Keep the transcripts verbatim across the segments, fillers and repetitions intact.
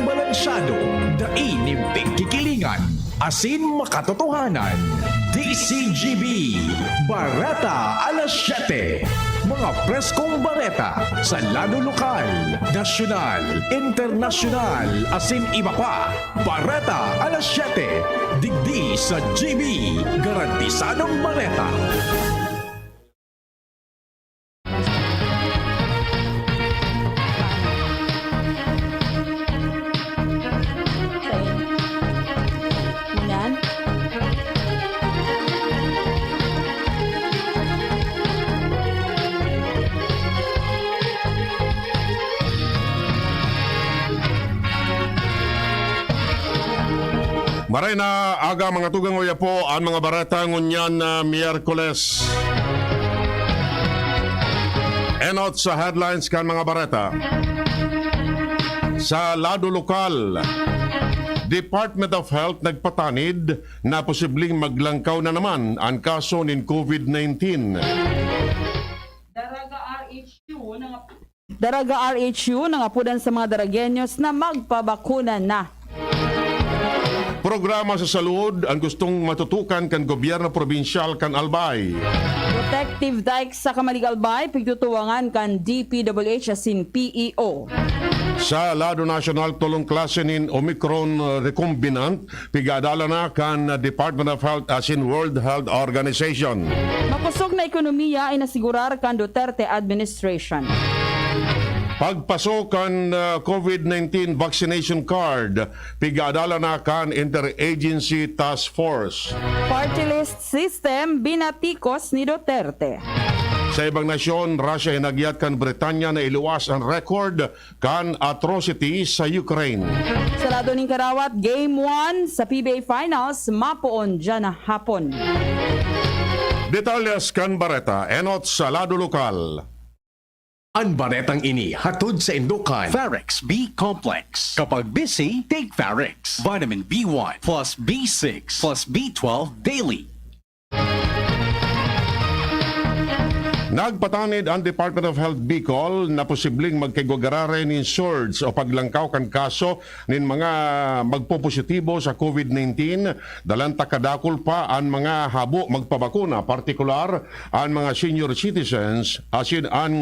Balansyado, dai nin pigkikilingan, asin makatotohanan. D C G B, Bareta alas siyete. Mga preskong bareta sa lado lokal, nasyonal, internasyonal, asin iba pa. Bareta alas siyete, digdi sa G B, garantisadong bareta. Ngunyan? Maray na aga, mga tugang, oya po, an mga bareta ngunyan na Miyerkules. Enot sa headlines kan mga bareta. Sa lado lokal, Department of Health nagpatanid na posibleng maglangkaw na naman an kaso nin COVID nineteen. Daraga R H U na Daraga R H U nangapodan sa mga Daragueños na magpabakuna na. Programa sa salud an gustong matutukan kan gobyerno probinsyal kan Albay. Protective Dikes sa Camalig, Albay, pigtutuwangan kan D P W H asin P E O. Sa lado nasyonal, tolong klase nin Omicron recombinant pig-aadalan na kan Department of Health asin World Health Organization. Makosog na ekonomiya inasigurar kan Duterte administration. Pagpasok kan, ah, COVID nineteen vaccination card, pig-aadalan na kan Interagency Task Force. Party list system binatikos ni Duterte. Sa ibang nasyon, Russia hinagyat kan Britanya na iluwas an record kan atrocity sa Ukraine. Sa lado nin karawat, Game one sa P B A Finals, mapoon diyan na hapon. Detalyes kan bareta, enot sa lado lokal. An baretang ini hatod sa Indokan Farex B Complex. Kapag busy, take Farex. Vitamin B one plus B six plus B twelve daily. Nagpatanid an Department of Health Bicol na posibleng magkaigwa giraray nin surge o paglangkaw kan kaso nin mga magpopositibo sa COVID nineteen, dalan ta kadakul pa an mga habo magpabakuna, partikular an mga senior citizens asin an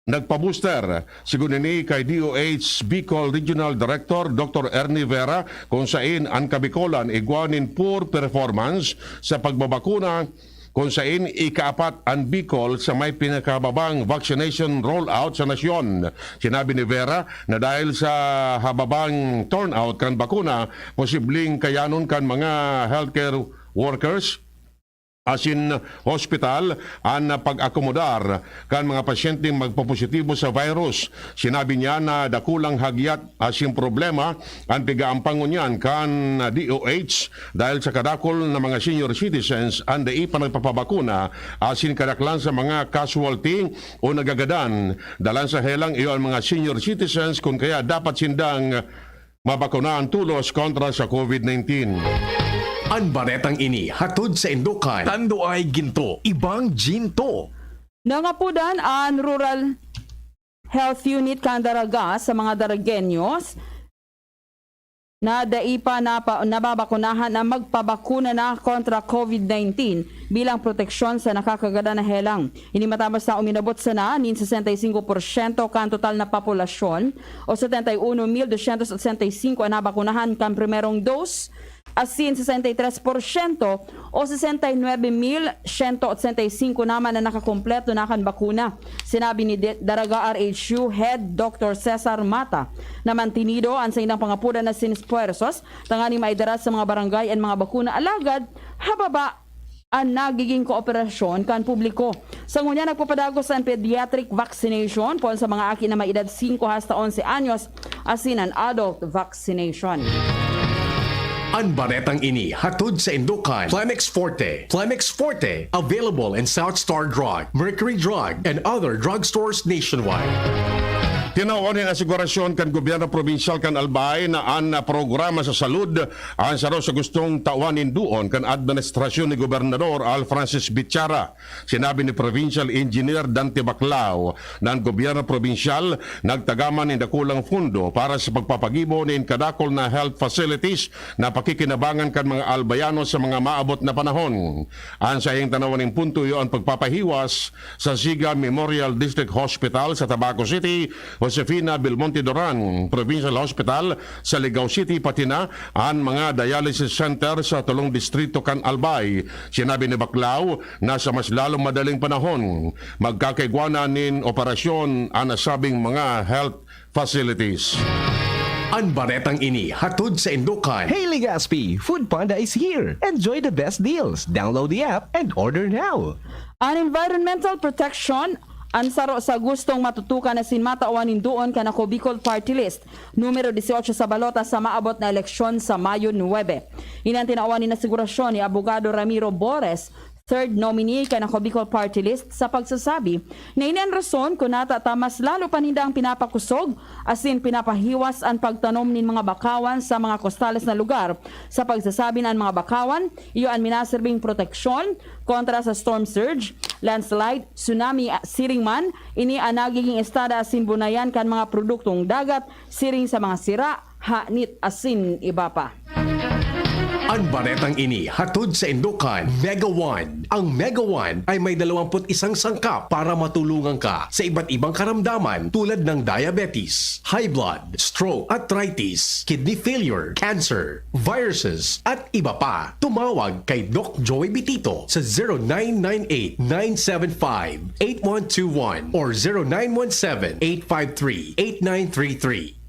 nagpa-booster. Sigon ini kay D O H Bicol Regional Director Doctor Ernie Vera, kun sain an Kabicolan igwa nin poor performance sa pagbabakuna, kun sain ikaapat an Bicol sa may pinakababang vaccination rollout sa nasyon. Sinabi ni Vera na dahil sa hababang turnout kan bakuna, posibleng kayanon kan mga healthcare workers asin hospital an pag-akomodar kan mga pasyenteng magpopositibo sa virus. Sinabi niya na dakulang hagyat asin problema an pig-aampang ngunyan kan D O H dahil sa kadakul na mga senior citizens an dai pa nagpapabakuna asin kadaklan sa mga casualty o nagagadan. Dalan sa helang iyo an mga senior citizens, kun kaya dapat sindang mabakunaan tolos kontra sa COVID nineteen. An baretang ini hatod sa Indokan Tanduay Ginto, Ibang Ginto. Nangapodan an Rural Health Unit kan Daraga sa mga Daragueños na dai pa napa-, nababakunahan na magpabakuna na kontra COVID nineteen bilang proteksyon sa nakakagadan na helang. Ini matapos na uminabot sana nin sesenta y cinco porsyento kan total na populasyon o setenta y uno mil doscientos ochenta y cinco an nabakunahan kan primerong dose, asin sesenta y tres porsyento o sesenta y nuebe mil siyento otsenta y singko naman an nakakompleto na kan bakuna. Sinabi ni De-, Daraga R H U Head Doctor Cesar Mata na mantinido an saindang pangapodan asin espuwersos tanganing maidara sa mga barangay an mga bakuna, alagad hababa an nagiging kooperasyon kan publiko. Sa ngunyan, nagpapadagos an pediatric vaccination poon sa mga aki na may edad singko hasta onse anyos, asin an adult vaccination. An baretang ini hatod sa Indokan Plemex Forte. Plemex Forte, available in South Star Drug, Mercury Drug, and other drugstores nationwide. Tinawan nin asigurasyon kan gobyerno probinsyal kan Albay na an programa sa salud an saro sa gustong tawan nin duon kan administrasyon ni Gobernador Al Francis Bichara. Sinabi ni Provincial Engineer Dante Baclao na an gobyerno probinsyal nagtaga man nin dakulang pondo para sa pagpapagibo nin kadakul na health facilities na pakikinabangan kan mga Albayano sa mga maabot na panahon. An saiyang tanawan nin punto iyo an pagpapahiwas sa Ziga Memorial District Hospital sa Tabaco City, Josefina Belmonte Duran Provincial Hospital sa Ligao City, pati na an mga dialysis center sa tolong distrito kan Albay. Sinabi ni Baclao na sa mas lalong madaling panahon, magkakaigwa na nin operasyon an nasabing mga health facilities. An baretang ini hatod sa Indokan. Hey, Legazpi! Food Panda is here! Enjoy the best deals! Download the app and order now! An environmental protection, an saro sa gustong matutukan asin matawan nin duon kan Ako Bicol Party List, numero dieciocho sa balota sa maabot na eleksyon sa Mayo nuebe. Ini an tinawan nin asigurasyon ni Abogado Ramiro Bores, third nominee kan Ako Bicol Party List, sa pagsasabi na ini an rason kun nata ta mas lalo pa nindang pinapakosog asin pinapahiwas an pagtanom nin mga bakawan sa mga kostales na lugar, sa pagsasabi na an mga bakawan iyo an minaserbing proteksyon kontra sa storm surge, landslide, tsunami, siring man, ini an nagiging estada asin bunayan kan mga produktong dagat, siring sa mga sira, hanit asin iba pa. An baretang ini hatod sa Indokan Mega One. Ang Mega One ay may dalawampu't isang sangkap para matulungan ka sa iba't ibang karamdaman tulad ng diabetes, high blood, stroke, arthritis, kidney failure, cancer, viruses, at iba pa. Tumawag kay Doc Joey Bitito sa zero nine nine eight, nine seven five, eight one two one or zero nine one seven, eight five three, eight nine three three.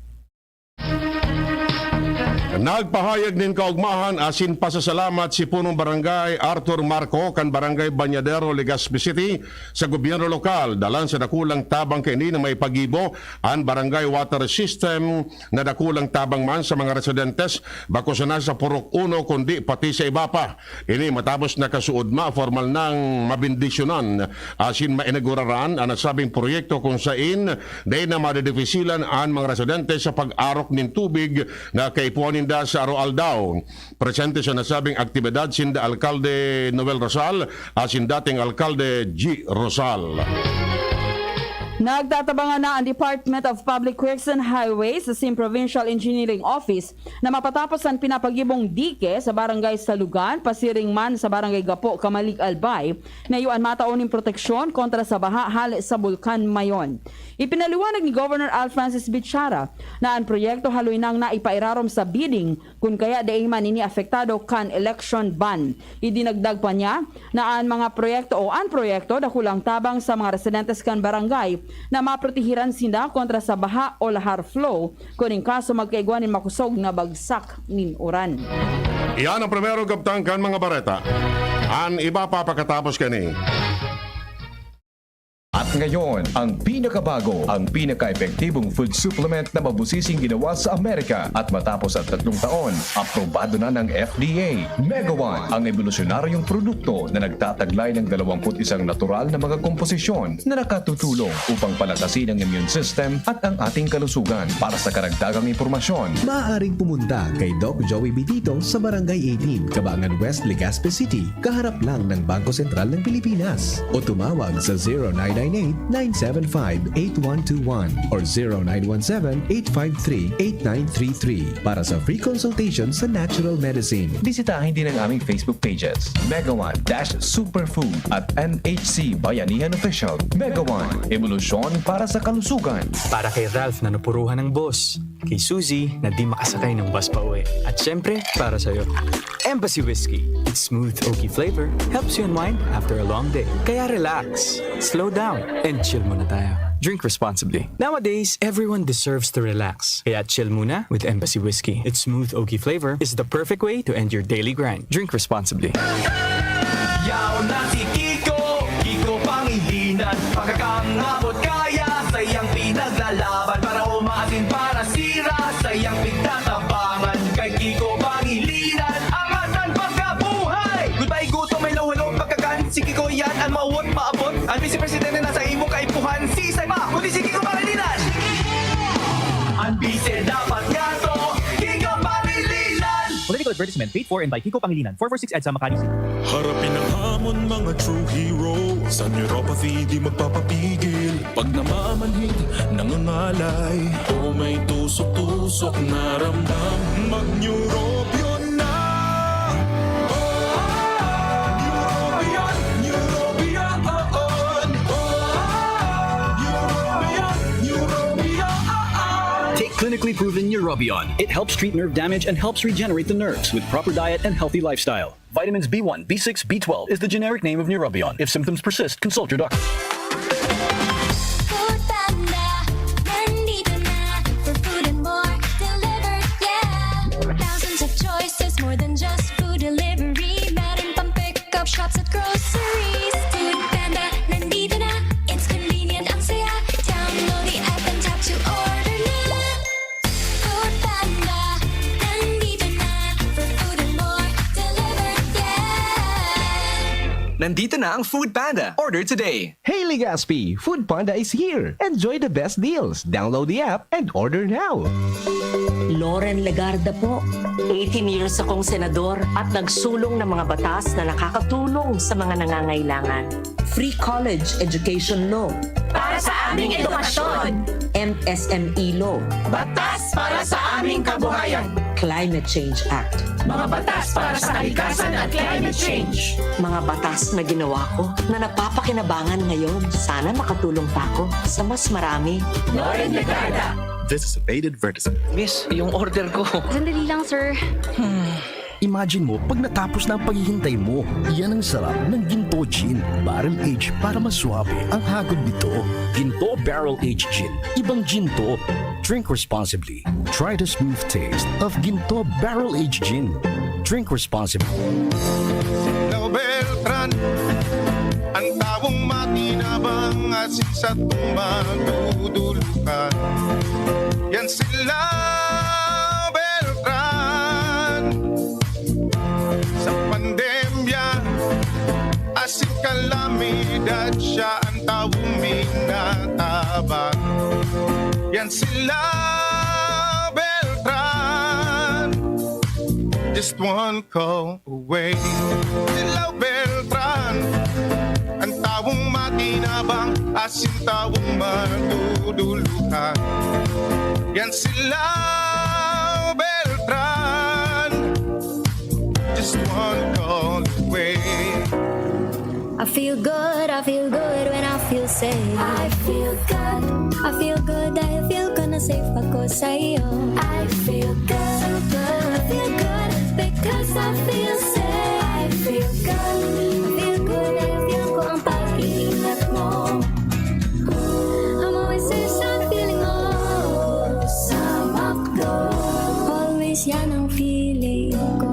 Nagpahayag nin kaogmahan asin pasasalamat si Punong Barangay Arthur Marco kan Barangay Bañadero, Legazpi City, sa gobyerno lokal, dalan sa dakulang tabang kaini na maipagibo an barangay water system, na dakulang tabang man sa mga residentes, bako sana sa Purok Uno, kundi pati sa iba pa. Ini matapos na kasuodma formal nang mabendisyonan asin mainaguraran an nasabing proyekto, kun sain dai na madedefisilan an mga residente sa pag-arok nin tubig na kaipuhan ninda sa aroaldaw. Presente sa nasabing aktibidad sinda Alkalde Noel Rosal asin dating Alkalde G. Rosal. Nagtatabangan na ang Department of Public Works and Highways asin Provincial Engineering Office na mapatapos an pinapagibong dike sa Barangay Salugan, pasiring man sa Barangay Gapo, Camalig, Albay, na iyo an matao nin proteksyon kontra sa baha hale sa Bulkan Mayon. Ipinaliwanag ni Governor Al Francis Bichara na an proyekto haloy nang naipairarom sa bidding, kun kaya dai man ini apektado kan election ban. Idinagdag pa niya na an mga proyekto o an proyekto dakulang tabang sa mga residentes kan barangay na maprotehiran sinda kontra sa baha o lahar flow kun in kaso magkaigwa nin makosog na bagsak nin uran. Iyan ang primerong kabtang kan mga bareta. An iba pa pakatapos kani. At ngayon, ang pinakabago, ang pinaka-epektibong food supplement na mabusising ginawa sa Amerika. At matapos ang tatlong taon, aprobado na ng F D A. Mega One, ang ebolusyonaryong produkto na nagtataglay ng dalawampu't isang natural na mga komposisyon na nakatutulong upang palakasin ang immune system at ang ating kalusugan. Para sa karagdagang impormasyon, maaaring pumunta kay Doc Joey Bitito sa Barangay eighteen, Cabangan West, Legazpi City, kaharap lang ng Bangko Sentral ng Pilipinas. O tumawag sa zero nine nine eight, nine seven five, eight one two one or zero nine one seven, eight five three, eight nine three three para sa free consultation sa natural medicine. Bisitahin din ang aming Facebook pages, Mega One dash Superfood at N H C Bayanihan Official. Mega One, ebolusyon para sa kalusugan. Para kay Ralph na napuruhan ng boss. Kay Suzy na di makasakay ng bus pauwi. At syempre, para sa'yo. Embassy Whiskey. Its smooth oaky flavor helps you unwind after a long day. Kaya relax, slow down, and chill muna tayo. Drink responsibly. Nowadays, everyone deserves to relax. Kaya chill muna with Embassy Whiskey. Its smooth oaky flavor is the perfect way to end your daily grind. Drink responsibly. Yaon na si Kiko, Kiko Pangilinan. Pagkakangabot kaya, sayang pinaglalaban. Para umaasin, para sira, sayang pigtatabangan. Kay Kiko Pangilinan, angat an pagkabuhay. Goodbye gutom, may lawhalong pagkakan. Si Kiko yan, an mawot maabot. An Vice Presidente nasa imong kaipuhan. Si Isay pa, kundi si Kiko Pangilinan. Advertisement paid for and by Kiko Pangilinan, four four six EDSA, Makati City. Harapin ang hamon, mga true hero. Sa neuropathy, di magpapapigil. Pag namamanhid, nangangalay, o may tusok-tusok na ramdam, mag-Neurobion na! Neurobion, Neurobion, oo. Neurobion, Neurobion, oo. Take clinically proven Neurobion. It helps treat nerve damage and helps regenerate the nerves with proper diet and healthy lifestyle. Vitamins B one, B six, B twelve is the generic name of Neurobion. If symptoms persist, consult your doctor. Food Panda, nandito na for food and more. Delivered, yeah. Thousands of choices, more than just food delivery. Meron pang pickup shops at groceries. Food Panda, nandito na. It's convenient, ang saya. Download the app and tap to order na. Food Panda, nandito na for food and more. Delivered, yeah. Nandito na ang Food Panda. Order today. Hey, Legazpi! Food Panda is here! Enjoy the best deals. Download the app and order now. Loren Legarda po. Eighteen years akong senador at nagsulong ng mga batas na nakakatulong sa mga nangangailangan. Free college education law. Para sa aming edukasyon. M S M E law. Batas para sa aming kabuhayan. Climate Change Act. Mga batas para sa kalikasan at climate change. Mga batas na ginawa ko na napapakinabangan ngayon. Sana makatulong pa ako sa mas marami. Loren Legarda. This is a paid advertisement. Miss, yung order ko. Sandali lang, sir. Imagine mo pag natapos na ang paghihintay mo. Iyan ang sarap ng Ginto Gin Barrel Age para mas suabe ang hagod nito. Ginto Barrel Age Gin. Ibang gin to. Drink responsibly. Try the smooth taste of Ginto Barrel Age Gin. Drink responsibly. Ikaw, Beltran, ang tawong makinabang, asin sa tumagdudulukan. Yan sila, Beltran. Sa pandemya, asin kalamidad, siya ang tawong minatabang. Yan sila, Beltran. Just one call away. Sila, Beltran, ang tawong makinabang, asin tawong maduduluhan. Yan sila, Beltran. Just one call away. I feel good, I feel good when I feel safe. I feel good, I feel good dahil feel ko na safe ako sa iyo. I feel good, I feel good because I feel safe. I feel good, I feel good dahil feel ko ang pag-iingat mo. I'm always safe sa feeling mo. Sa Macdo, always yan ang feeling ko.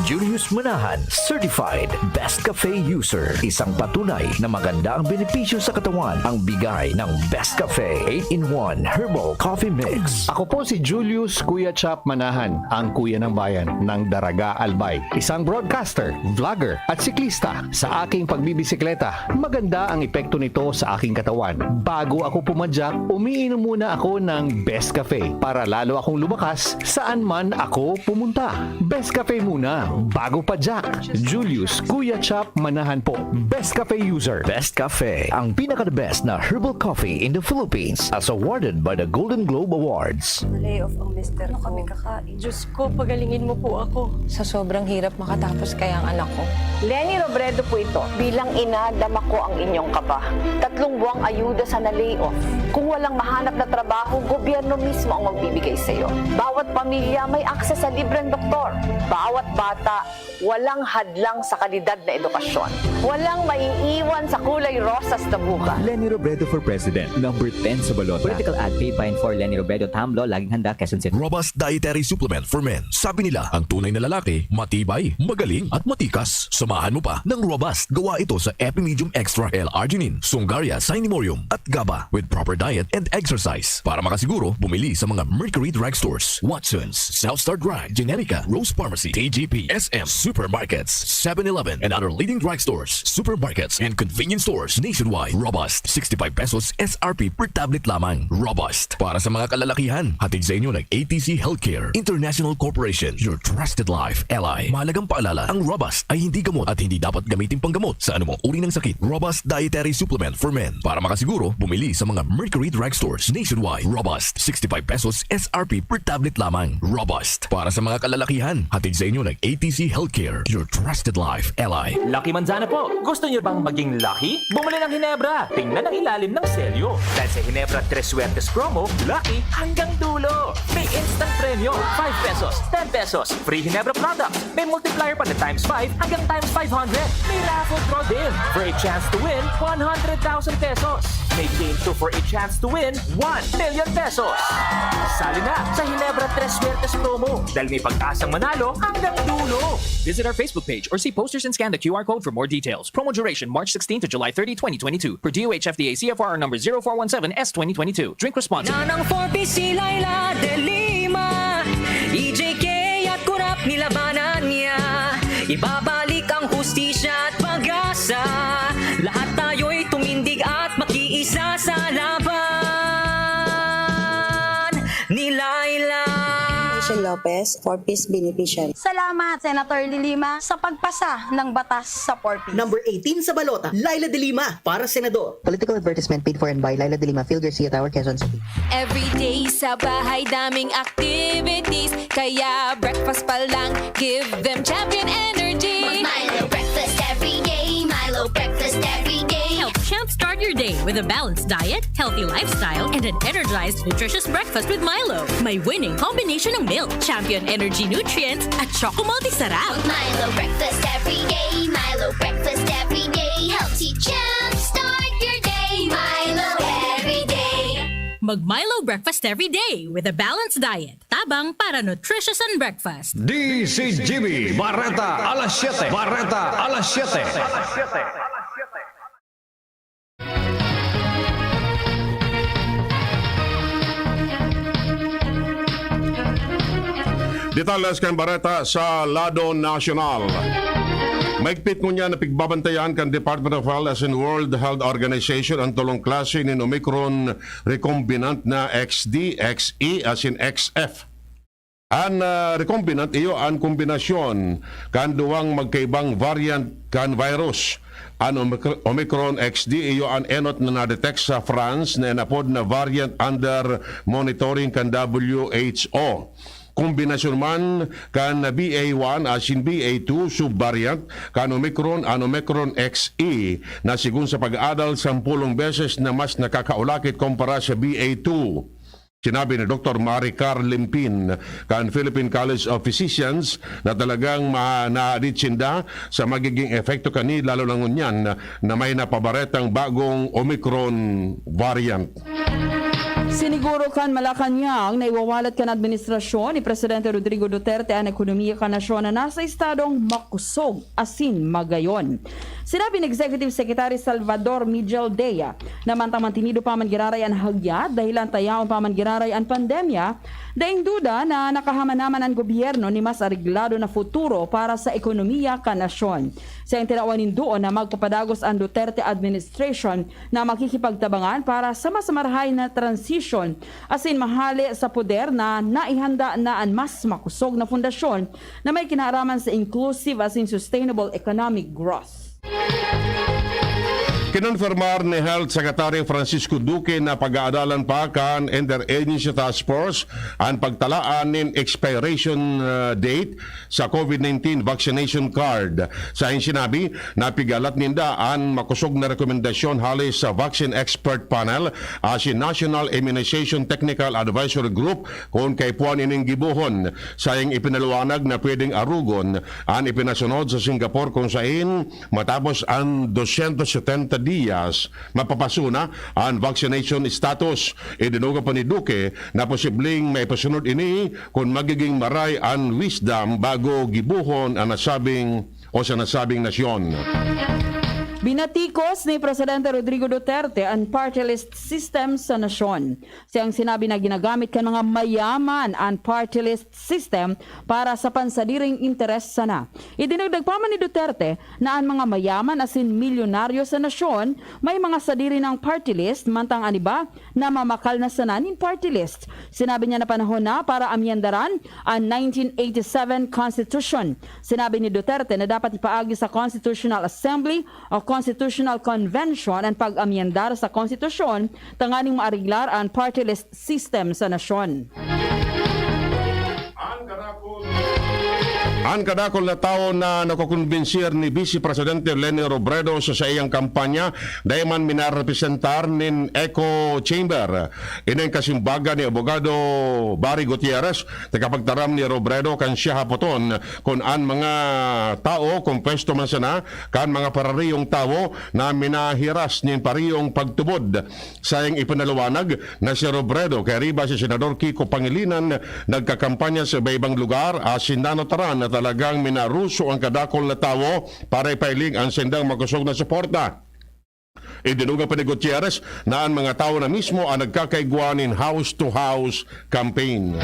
Julius Manahan Certified Best Cafe User. Isang patunay na maganda ang benepisyo sa katawan ang bigay ng Best Cafe eight-in-one Herbal Coffee Mix. Ako po si Julius Kuya Chap Manahan, ang kuya ng bayan ng Daraga, Albay. Isang broadcaster, vlogger, at siklista. Sa aking pagbibisikleta, maganda ang epekto nito sa aking katawan. Bago ako pumadyak, umiinom muna ako ng Best Cafe para lalo akong lumakas saan man ako pumunta. Best Cafe muna, bago padyak. Julius Kuya Chap Manahan po, Best Cafe user. Best Cafe, ang pinaka-the best na herbal coffee in the Philippines, as awarded by the Golden Globe Awards. Na-lay off ang mister ko. Ano kami kakain? Diyos ko, pagalingin mo po ako. Sa sobrang hirap, makatapos kaya ang anak ko. Leni Robredo po ito. Bilang ina, dama ko ang inyong kaba. Tatlong buwang ayuda sa na-lay off. Kung walang mahanap na trabaho, gobyerno mismo ang magbibigay sa'yo. Bawat pamilya may access sa libreng doktor. Bawat bata, walang hadlang sa kalidad na edukasyon. Walang maiiwan sa kulay rosas na buka. Leni Robredo for President, number ten sa balota. Political ad paid by and for Leni Robredo, Tamlo, Laging Handa, Quezon City. Robust dietary supplement for men. Sabi nila, ang tunay na lalaki, matibay, magaling, at matikas. Samahan mo pa ng Robust. Gawa ito sa Epimedium Extra L-arginine, Sungaria, Cinemorium, at GABA with proper diet and exercise. Para makasiguro, bumili sa mga Mercury Drug Stores, Watson's, South Star Drug, Generica, Rose Pharmacy, T G P, S M, supermarkets, Seven Eleven, and other leading drugstores, supermarkets, and convenience stores nationwide. Robust, sixty-five pesos S R P per tablet lamang. Robust, para sa mga kalalakihan. Hatid sa inyo ng A T C Healthcare International Corporation, your trusted life ally. Mahalagang paalala, ang Robust ay hindi gamot at hindi dapat gamitin panggamot sa anumang uri ng sakit. Robust Dietary Supplement for Men. Para makasiguro, bumili sa mga Mercury Drugstores nationwide. Robust, sixty-five pesos S R P per tablet lamang. Robust, para sa mga kalalakihan. Hatid sa inyo ng A T C Healthcare, your trusted life ally. Lucky Manzana po! Gusto niyo bang maging lucky? Bumili ng Hinebra! Tingnan ang ilalim ng selyo. Dahil sa Hinebra Tres Suertes Promo, lucky hanggang dulo! May instant premyo, five pesos, ten pesos, free Hinebra products, may multiplier pa na times five hanggang times five hundred. May raffle draw din for a chance to win one hundred thousand pesos. May game two for a chance to win one million pesos. Sali na sa Hinebra Tres Suertes Promo dahil may pag-asang manalo hanggang dulo. Visit our Facebook page or see posters and scan the Q R code for more details. Promo duration March sixteen to July thirty, twenty twenty-two. Per D O H F D A C F R number zero four one seven S twenty twenty-two. Drink responsibly. Nanang four P si Laila de Lima, E J K at Kurap nilabanan niya. Ibabalik ang hustisya at pag-asa. Lahat tayo'y tumindig at makiisa sa laban ni Laila. Rachel Lopez, four Ps beneficiary. Salamat, Senator Lilima, sa pagpasa ng batas sa four Ps. Number eighteen sa balota, Laila de Lima para senador. Political advertisement paid for and by Laila de Lima, Phil Garcia Tower, Quezon City. Everyday sa bahay, daming activities. Kaya breakfast pa lang, give them Champion Energy. Milo breakfast every day. Milo breakfast every day. Help jumpstart your day with a balanced diet, healthy lifestyle, and an energized, nutritious breakfast with Milo. May winning combination ng milk, Champion Energy nutrients, at Choco Multi Sarap. Milo breakfast every day. Milo breakfast every day. Helps you jumpstart your day. Milo every day. Mag Milo breakfast every day with a balanced diet. Tabang para nutritious and breakfast. D C G B, Bareta alas siyete. Bareta alas siyete. Detalles kan bareta sa lado nasyonal. Maigpit ngunyan na pigbabantayan kan Department of Health asin World Health Organization an tolong klase nin Omicron recombinant na X D, X E asin X F. An, ah, recombinant iyo an kombinasyon kan duwang magkaibang variant kan virus. An Omicr-, Omicron X D iyo an enot na na-detect sa France na inapod na variant under monitoring kan W H O. Kombinasyon man kan B A one asin B A two subvariant kan Omicron, an Omicron X E, na sigon sa pag-aadal, sampolong beses na mas nakakaulakit kumpara sa B A two. Sinabi ni Doktor Maricar Limpin kan Philippine College of Physicians na talagang ma-, naadit sinda sa magiging epekto kani, lalo na ngunyan na may napabaretang bagong Omicron variant. Siniguro kan Malacañang na iwawalat kan administrasyon ni Presidente Rodrigo Duterte an ekonomiya kan nasyon na nasa estadong makusog asin magayon. Sinabi ni Executive Secretary Salvador Miguel Dea na mantang mantinido pa man giraray an hagyat, dahilan ta yaon pa man giraray an pandemya, daing duda na nakahaman-haman an gobyerno ni mas areglado na futuro para sa ekonomiya kan nasyon. Sa tinawan nin duon na magpapadagos an Duterte administration na makikipagtabangan para sa mas marahay na transition asin mahale sa poder na naihanda na an mas makusog na pundasyon na may kinaaraman sa inclusive asin sustainable economic growth. Kinonfirmar ni Health Secretary Francisco Duque na pag-aadalan pa kan Interagency Task Force an pagtalaan nin expiration, uh, date sa COVID nineteen vaccination card. Sa sinabi, napigalat ninda an makosog na rekomendasyon hale sa Vaccine Expert Panel asin National Immunization Technical Advisory Group kun kaipuhan ining gibohon. Sayang ipinaliwanag na pwedeng arugon an ipinasunod sa Singapore, kun sain matapos an dosyentos setenta diyas, mapapasuna an vaccination status. Idinoga pa ni Duque na posibleng maipasunod ini kun magiging maray an wisdom bago gibohon an nasabing o sa nasabing nasyon. Binatikos ni Presidente Rodrigo Duterte an party list system sa nasyon. Siyang sinabi na ginagamit kan mga mayaman an party list system para sa pansadiring interes sana. Idinagdag pa man ni Duterte na an mga mayaman asin milyonaryo sa nasyon may mga sadiri nang party list, mantang an iba namamakal na sana nin party list. Sinabi niya na panahon na para amyendaran an nineteen eighty-seven Constitution. Sinabi ni Duterte na dapat ipaagi sa Constitutional Assembly o Constitutional Convention an pag-amyendar sa konstitusyon tanganing maariglar an party list system sa nasyon. An kadakol na tawo na nakokonbinsir ni Vice Presidente Leni Robredo sa saiyang kampanya, dai man minarepresentar nin echo chamber. Ining kasimbagan ni Abogado Barry Gutierrez, tagapagtaram ni Robredo, kan siya hapoton kun an mga tawo, kung pwesto man sana, kan mga parariyong tawo na minahiras nin pariyong pagtubod. Saing ipinaliwanag na si Robredo kairiba si Senador Kiko Pangilinan nagkakampanya sa iba-ibang lugar asin nanotaran na talagang minaruso ang kadakol na tawo para ipailing an sindang makosog na suporta. Idinugang pa ni Gutierrez na an mga tawo na mismo ang nagkakaigwa nin house-to-house campaign.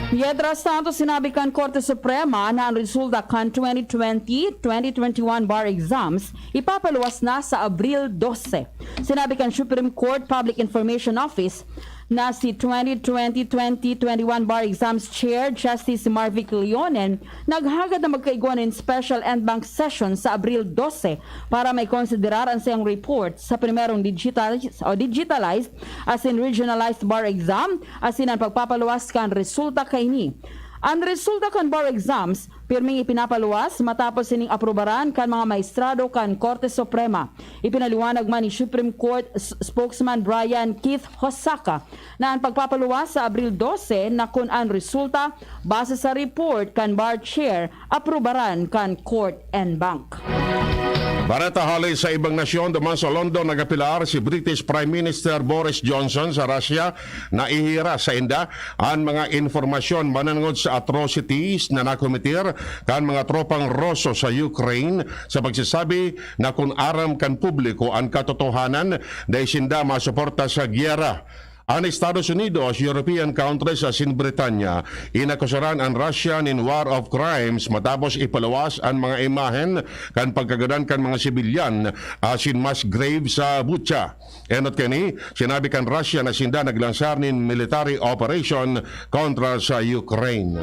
Mientras tanto, sinabi kan Korte Suprema na ang resulta kan twenty twenty, twenty twenty-one bar exams ipapaluwas na sa Abril dose. Sinabi kan Supreme Court Public Information Office na si twenty twenty, twenty twenty-one bar exams chair Justice Marvic Leonen naghagad na magkaigwa nin special en banc session sa Abril dose para maikonsiderar an saiyang report sa primerong digital o digitalized asin regionalized bar exam asin an pagpapaluwas kan resulta kaini. An resulta kan bar exams pirming ipinapaluwas matapos sining aprubaran kan mga maestrado kan Korte Suprema. Ipinaliwanag man ni Supreme Court Spokesman Brian Keith Hosaka na an pagpapaluwas sa Abril dose na kun an resulta base sa report kan bar chair aprubaran kan Court en banc. Bareta hali sa ibang nasyon. Duman sa London, nagapilar si British Prime Minister Boris Johnson sa Russia na ihiras sa inda an mga informasyon manangod sa atrocities na nakometer kan mga tropang Ruso sa Ukraine, sa pagsasabi na kun aram kan publiko an katotohanan, dai sinda masuporta sa gyera. An Estados Unidos, European countries asin Britanya inakusaran an Russia nin war of crimes matapos ipaluwas an mga imahen kan pagkagadan kan mga sibilyan asin mass grave sa Bucha. Enot kani, sinabi kan Russia na sinda naglansar nin military operation kontra sa Ukraine.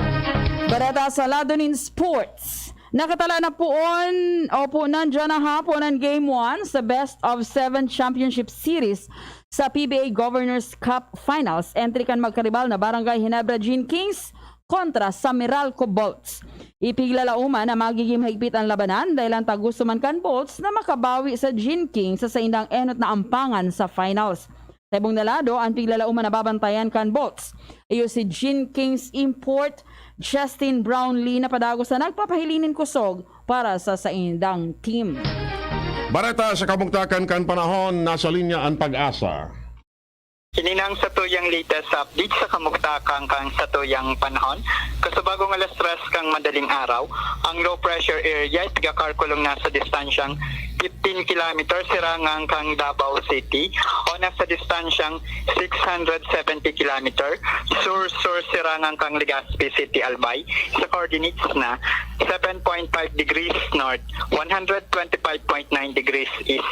Bareta sa lado nin sports. Nakatala na poon o poon na diyan na hapon ang Game one sa Best of Seven Championship Series sa P B A Governors Cup Finals entry kan magkaribal na Barangay Ginebra Gin Kings kontra sa Meralco Bolts. Ipiglalauman na magiging mahigpit ang labanan dahil ang taguso man kan Bolts na makabawi sa Gin Kings sa saindang enot na ampangan sa finals. Sa ibong na lado, an piglalauman na babantayan kan Bolts. Iyo si Gin Kings Import, Justin Brownlee na padagos na nagpapahiling nin kusog para sa saindang team. Bareta sa kamugtakan kan panahon, nasa linya an Pag-asa. Ini na ang satuyang latest update sa kamugtakan kan satuyang panahon. Kasubagong alas tres kan madaling araw, ang low pressure area ay taga-Carcolong nasa distansyang fifteen kilometer sirangan kan Davao City o nasa distansyang six hundred seventy kilometer sur-sur sirangan kan Legazpi City, Albay, sa coordinates na seven point five degrees north, one hundred twenty-five point nine degrees east.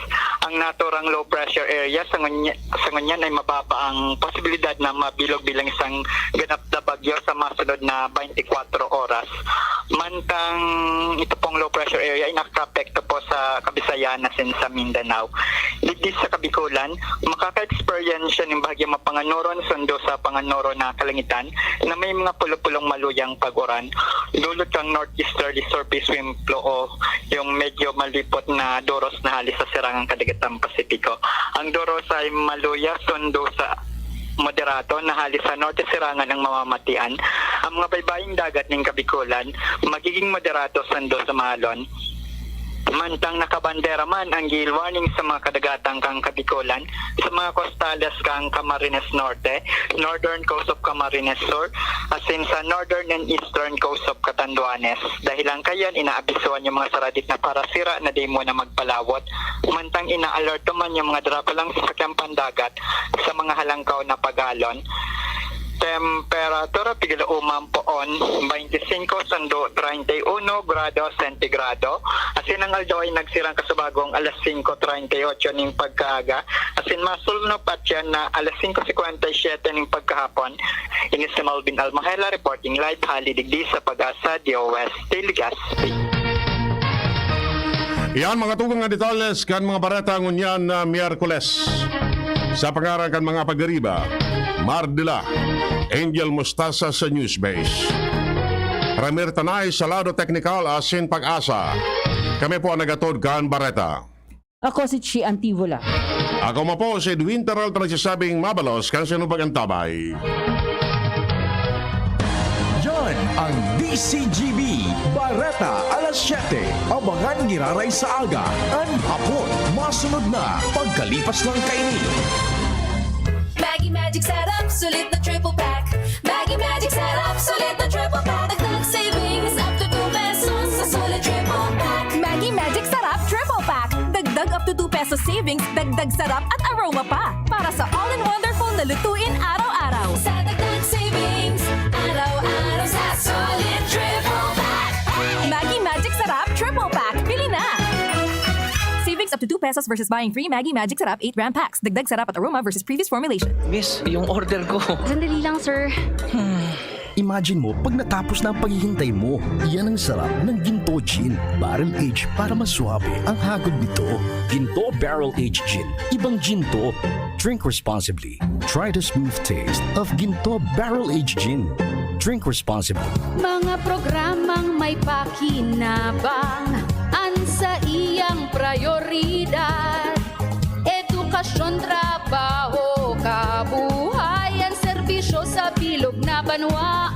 Ang naturang low pressure area sa ngunya-, sa ngunyan ay mababa ang posibilidad na mabilog bilang isang ganap na bagyo sa masunod na twenty-four oras. Mantang ito pong low pressure area ay nakakaapekto po sa Kabisayan asin sa Mindanao. Digdi sa Kabikulan, makaka-experience siya nin bahagyang mapanganuron sundo sa panganoro na kalangitan na may mga pulo-pulong maluyang pag-uran. Dulot kan northeasterly surface wind flow o yung medyo malipot na doros na hali sa sirangan kadagatan Pasipiko. Ang doros ay maluya sundo sa moderato na hali sa norte sirangan ang mamamatian. Ang mga baybaying dagat nin Kabikulan magiging moderato sundo sa mahalon. Mantang nakabandera man ang gale warning sa mga kadagatan kan Kabikolan, sa mga kostales kan Camarines Norte, northern coast of Camarines Sur, asin sa northern and eastern coast of Catanduanes. Dahilan kayan, inaabisuhan yung mga saradit na parasira na di muna magpalawot. Mantang ina-alerto man yung mga darapalang sasakyang pandagat sa mga halangkaw na pagalon. Temperatura, pigil uman poon, twenty-cinco sundo treinta y uno grado sentigrado. Asin ang aldaw ay nagsirang kasubagong alas singko treinta y ocho ning pagkaaga. Asin masulno pa tiyan na alas singko cincuenta y siete ning pagkahapon. Ini si Melvin Almahela reporting live hali digdi sa Pag-asa D O S Telegazpi. Yan, mga tugang na detalles kan mga bareta ngunyan na Miyerkules. Sa pangaran kan mga pag-ariba, Mar de la Angel Mustasa sa Newsbase. Ramir Tanay sa lado teknikal asin Pag-asa. Kami po ang nagatod kan bareta. Ako si Chi Antivola. Ako man po si Edwin Peralta nagsasabing mabalos kan sinupag antabay. Yan ang D C G B Bareta alas siyete. Abangan giraray sa aga, an hapon, masunod na pagkalipas lang kaini. Maggi Magic Sarap, sulit na triple pack. Maggi Magic Sarap, sulit na triple pack. Dagdag savings up to two pesos sa sulit triple pack. Maggi Magic Sarap Triple Pack. Dagdag up to two pesos savings, dagdag sarap at aroma pa. Para sa all-in-wonderful na lutuin araw-araw. Sa dagdag savings, araw-araw sa sulit triple pack. Maggi Magic Sarap Triple Pack. Bili na! Savings up to two pesos versus buying three Maggi Magic Sarap eight gram packs. Dagdag sarap at aroma versus previous formulation. Miss, yung order ko. Sandali lang, sir. Imagine mo, pag natapos na ang paghihintay mo, yan ang sarap ng Ginto Gin Barrel Age para mas suabe ang hagod nito. Ginto Barrel Age Gin. Ibang Ginto. Drink responsibly. Try the smooth taste of Ginto Barrel Age Gin. Drink responsibly. Mga programang may pakinabang, an saiyang prayoridad. Edukasyon, trabaho, kabuhayan, serbisyo sa bilog na banwa.